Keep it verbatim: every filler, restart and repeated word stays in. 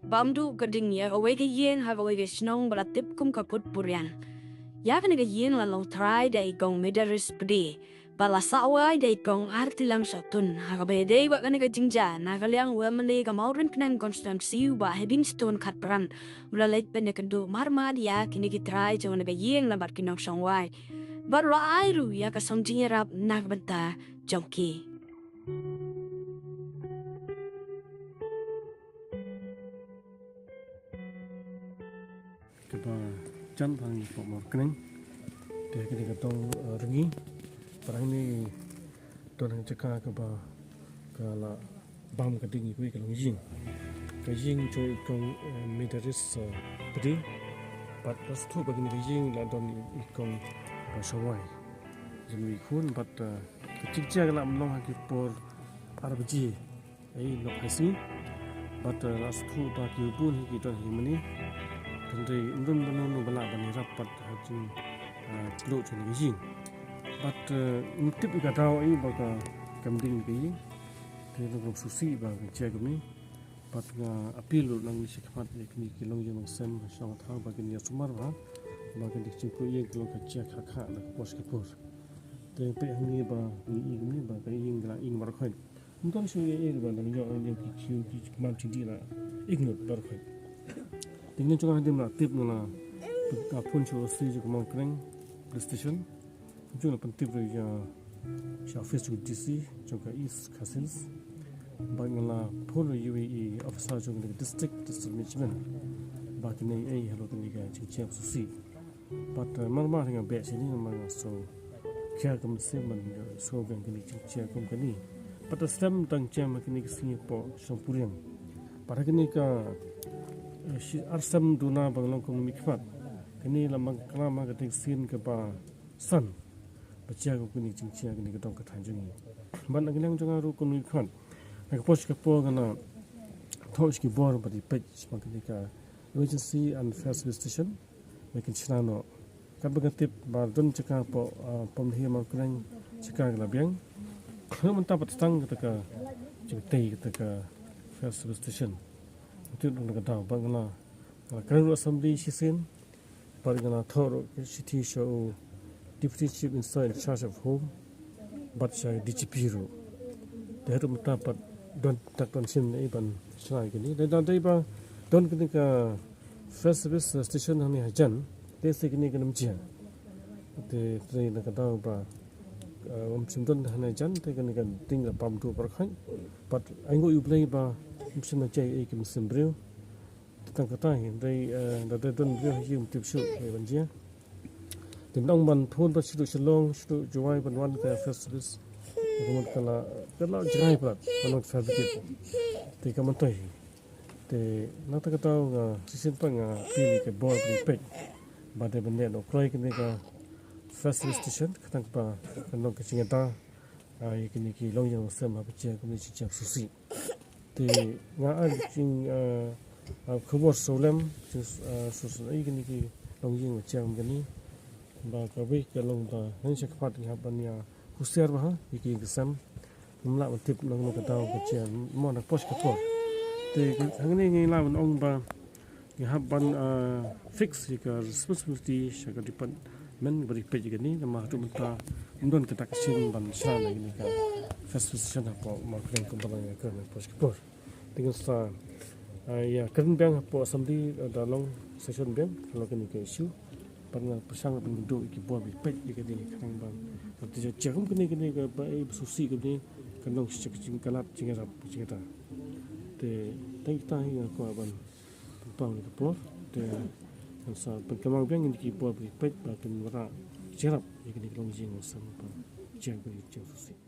Bam duh ka ding ïa kawei ka ïing ha kawei ka shnong ba la tip kum ka Kut Puriang. Ïa kane ka ïing la long trai da i Kong Midaris Pde, ba la sah wai da i Kong Artilang Shatun. Ha kaba ïadei bad kane ka jingjia, na ka liang u MLA ka Mawrynkneng Constituency u Bah Heavingstone Khatpran u la leit ban ïakynduh marmar ïa kine ki trai jong kane ka ïing na bad ki nongshong wai, bad u la ai ruh ïa ka song jingïarap na ka bynta jong ki. Kaba jan tang ïa ka Mawrynkneng. Te kane ka dong, eh, Rngi. Parang ne don hang jaka kaba ka la bam ka ding ïa kawei ka longïing. Ka ïing jong i Kong, eh, Midaris, eh, Pde. Bad la sngewthuh ba kane ka ïing la don i Kong, eh, shong wai jong i khun bad, eh, ka jingjia ka la ym long ha ki por ar baje ei, nok high sea. Bad, eh, la sngewthuh ba ki bun hi ki don hi mane. Hynrei ym don ba uno uno ba lah ban ïarap bad ha jing, eh, khlur jong ka ïing. Bad, eh, ym tip ïa ka daw ei ba ka kam ding ka ïing. Te ngi ruh sngewsih ba ka jia kumne. Bad nga appeal ruh nangne shakhmat ïa kine ki longïing longsem ha shnong ha thaw ba kin ïa sumar bha. Ba kine ki jingkhuid ïing ki long ka jia kha kha na ka por sha ka por. Te peit hangne ba ngi i kumne ba ka ïing ka la ing baroh khoit. Ym don shuh ïa i ba dang ïoh ïa ki khiew ki kman chingdih la ing lut baroh khoit. Te ngi jong nga hadien la tip nga la, ka phone sha u O C jong ka Mawrynkneng Police Station. Jong la pyntip ruh ïa sha office jong u D C jong ka East Khasi Hills. Bad nga la phone ruh ïa i officer jong ka district, district management. Ba kine ei halor kane ka jingjia sngewsih. Bad, eh, mar mar nga beh shane namar nga sngew khia ka mynsiem ban sngew biang kane ka jingjia kum kane. Bad da slem dang jia ma kane ka sngi hapoh Shongpuriang. Bad ha kane ka, eh, shi ar sem duna ba nga long kum u mihkhmat. Kane la mang klam ha kane ka sien kaba san ba jia kum kane ka jingjia kane ka dong ka thaiñ jong ngi. Bad na ka liang jong nga ruh kum u mihkhmat, na ka por sha ka por nga la thoh sha ki bor ba dei peit sha kane ka Emergency and Fire Service Station. Ba kin shna noh. Katba nga tip ba don jaka hapoh, ah, Pamdih Mawrynkneng jaka ka la biang. Ruh mynta pat tang kata ka jingtei kata ka fire service station. Tip ruh na ka daw ba nga la, nga la kren ruh assembly shisien. Bad nga la thoh ruh ka shithi sha u Deputy Chief Minister in charge of Home. Bad sha D G P ruh. Te ruh mynta pat don tak don sien ne ban shna ïa kine. Dei da dei ba don kine ka fire service station hangne hajan, te sa kine ki nym jia. Te, te na ka daw ba, eh, ym shym don hangne hajan, te kane ka ding la bam duh baroh khoit. Bad ainguh ïa U Blei ba ym shym la jia ei ki mynsiem briew. Te tang kata hi, dei, eh, da dei don briew hi ym tip shuh ei ban jia. Te ong ban phone bad sha Shillong, sha Jowai ban wan ka fire service. Ka mut ka la, ka la jngai palat ban wan fire brigade. Te ka myntoi hi. Te na kata ka daw nga shisien pat nga appeal ïa ka bor ba ri peit ba dei ban leh noh kloi kane ka fire service station, khnang ba kan long ka jingïada, ah, ïa kine ki longïing longsem haba jia kumne ki jingïada shisha. Te nga ai ka jing, ah, ah, khubor sawlem, jing, ah, sawlem ïa kine ki longïing ba jia kum kane. Ba kawei ka long ba ngan sha khmat ngi hap ban ïa husiar bha ha ïa ki ïing ki sem. Ngim lah ban tip na kano ka daw ka jia mo na ka por sha ka por. Te hangne ngi lah ban ong ba ngi hap ban, ah, fix ïa ka responsibility sha ka department ba ri peit ïa kane namar haduh mynta ym don kata ka sien ban shna ïa kane ka fire service station hapoh Mawryngkneng kumba la ïa kane ka por sha ka por. Te ngin sa, ah, ïa kren biang hapoh assembly, ah, da long session biang halor kane ka issue. Bad nga pyrshang ban duh ïa ki bor ba ri peit ïa kane khnang ba, ba te jia kum kane kane kaba ei ba sngewsih kane kan long shisha ka jingkhlad jingïarap jingïada. Te tang kita hi nga kwah ban pynpaw ïa ka por. Te ngin sa pynkynmaw biang ïa ki bor ba ri peit ba kin wanrah jingïarap ïa kane ka longïing longsem ba jia kane ka jingsngewsih.